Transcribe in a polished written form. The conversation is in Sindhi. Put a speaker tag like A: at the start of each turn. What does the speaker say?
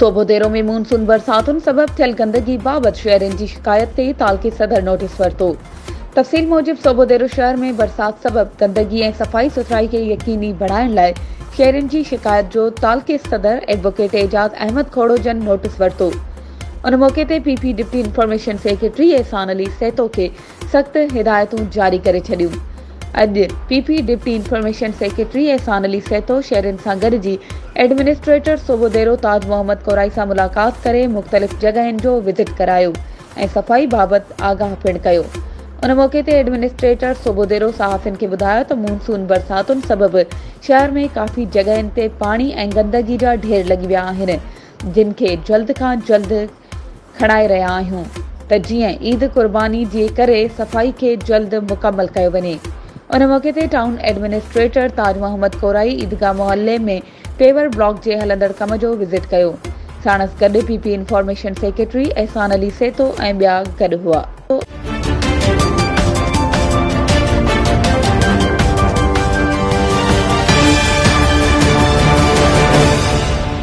A: سوڀوديرو ۾ مون سون برساتن سبب ٿيل گندگي بابت شهرين جي شڪايت تي تعلقي صدر نوٽيس ورتو. تفصيل موجب سوڀوديرو شهر ۾ برسات سبب گندگي ۽ صفائي سٿرائي کي يقيني بڻائڻ لاء شهرين جي شڪايت جو تعلقي صدر ايڊووڪيٽ اعجاز احمد کوڙو جن نوٽيس ورتو. ان موقعي تي P P deputy information secretary Ehsan Ali Sahito کي سخت هدايتون جاري ڪري ڇڏيون. اڄ P P deputy information secretary Ehsan Ali Sahito شهرين سان گڏجي ايڊمنسٽريٽر سوڀوديرو تاج محمد ڪورائي سان ملاقات ڪري مختلف جڳهين جو وزٽ ڪرايو ۽ صفائي بابت آگاهه پڻ ڪيو. ان موقعي تي ايڊمنسٽريٽر سوڀوديرو صحافين کي ٻڌايو ته مون سون برساتن سبب شهر ۾ ڪافي جڳهين تي پاڻي ۽ گندگي جا ڍير لڳي ويا آهن جن کي جلد کان جلد کڻائي رهيا آهيون ته جيئن عيد قرباني جي ڪري صفائي کي جلد مڪمل ڪيو وڃي. ان موقعي تي ٽائون ايڊمنسٽريٽر تاج محمد ڪورائي عيدگاهه محلي ۾ پيور بلاڪ جي هلندڙ ڪم جو وزٽ ڪيو. ساڻس گڏ P P information secretary Ehsan Ali Sahito ۽ ٻيا گڏ هئا.